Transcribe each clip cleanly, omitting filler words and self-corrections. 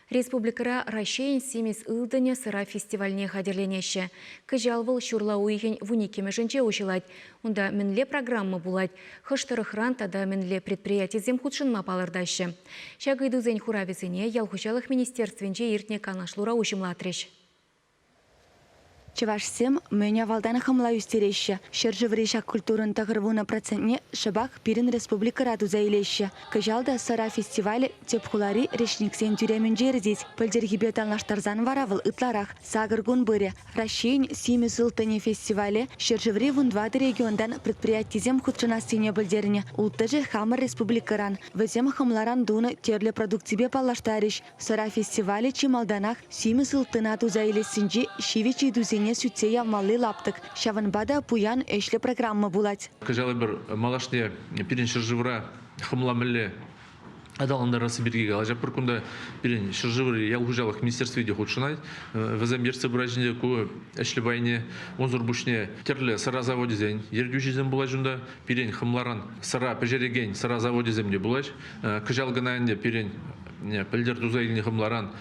Республикӑра Раҫҫейӗн симӗс ылтӑнӗ сӑра фестивальне хатӗрленеҫҫӗ. Кӑҫал вӑл ҫурла уйӑхӗн вуниккӗмӗшӗнче уҫӑлать. Унта мӗнле программа пулать, хӑш тӑрӑхран тата мӗнле предприятисем хутшӑнма палӑртаҫҫӗ? Ҫак ыйтусен хуравӗсене Ял хуҫалӑх министерствинче иртнӗ канашлура уҫӑмлатрӗҫ. Чӑвашсем мӗн авалтан хӑмла ӳстереҫҫӗ. Ҫӗршыври ҫак культурӑн 90 процентне шӑпах пирӗн республикӑра туса илеҫҫӗ. Кӑҫал та сӑра фестивалӗ тӗп хулари Речниксен тӳремӗнче иртет. Пӗлтӗрхипе танлаштарсан вара вӑл ытларах, сакӑр кун пырӗ. Раҫҫейӗн симӗс ылтӑнӗ фестивале ҫӗршыври вунтӑватӑ регионтан предприятисем хутшӑнассине пӗлтернӗ. Улттӑшӗ хамӑр республикӑран. Вӗсем хӑмларан тунӑ тӗрлӗ продукципе паллаштарӗҫ. Сӑра фестивалӗ чи малтанах симӗс ылтӑна туса илессинчи ҫивӗч ыйтусене сӳтсе явмалли лаптӑк. Ҫавӑнпа та пуян ӗҫлӗ программа пулать. Кӑҫал эпир малашне пирӗн ҫӗршывра хӑмла мӗнле аталантарасси пирки калаҫатпӑр. Кунта пирӗн ҫӗршыври ял хуҫалӑх министерстви те хутшӑнать. Вӗсем ертсе пыраҫҫӗ ку ӗҫлӗ пайне. Унсӑр пуҫне тӗрлӗ сӑра завочӗсен ертӳҫисем пулаҫ унта. Пирӗн хӑмларан сӑра пӗҫерекен сӑра завочӗсем те пулаҫ. Кӑҫал кӑна ӗнтӗ пирӗн пӗлтӗр туса илнӗ хӑмларан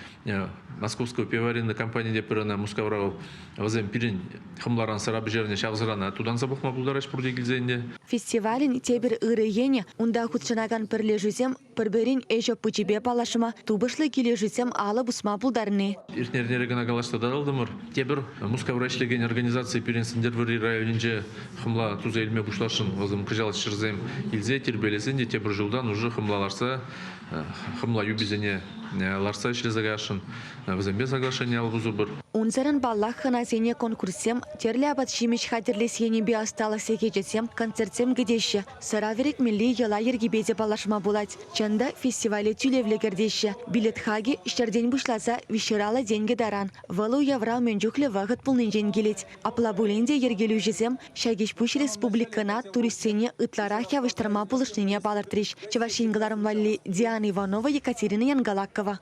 Московского пивоваренный компани те пӗр ӑна Мускавра вӑл вӗсем пирӗн хӑмларан сӑра пӗҫернӗ ҫав сӑрана тутанса пӑхма пултараҫ пурте килсе ӗнтӗ. Фестивалӗн тепӗр ырӑ енӗ унта хутшӑнакан пӗрлешӳсем пӗр-пӗрин ӗҫ опычӗпе паллашма, тупӑшлӑ килӗшӳсем алӑ пусма пултарни. Иртнӗ эрнере кӑна калаҫса татӑлтӑмӑр. Тепӗр Мускавра ӗҫлекен организаци пирӗн Сӗнтӗрвӑрри районӗнче хӑмла туса илме пуҫласшӑн. Вӗсем кӑҫал ҫӗрсем илсе тирпейлесен те тепӗр ҫултан уже хӑмла лартса хӑмла юписене лартса ӗҫлесе каясшӑн. Вӗсемпе соглашение алӑ пусӑпӑр. Унсӑрӑн, паллах, хӑнасене конкурссем, тӗрлӗ апат-ҫимӗҫ хатӗрлес енӗпе ӑсталӑх сехечӗсем, концертсем кӗтеҫҫӗ. Сӑра вӗретмелли йӑла-йӗркепе те паллашма пулать. Чӑн та, фестивале тӳлевлӗ кӗртеҫҫӗ. Билет хакӗ ҫӗртен пуҫласа виҫҫӗр тенкӗ таран. Вӑл уявра мӗн чухлӗ вӑхӑт пулнинчен килет. Апла пулин те йӗркелӳҫӗсем ҫак ӗҫ-пуҫ республикӑна туристсене ытларах явӑҫтарма пулӑшнине палӑртрӗҫ. Чӑваш Ен кӑларӑм валли Диана Иванова, Екатерина Янгалакова.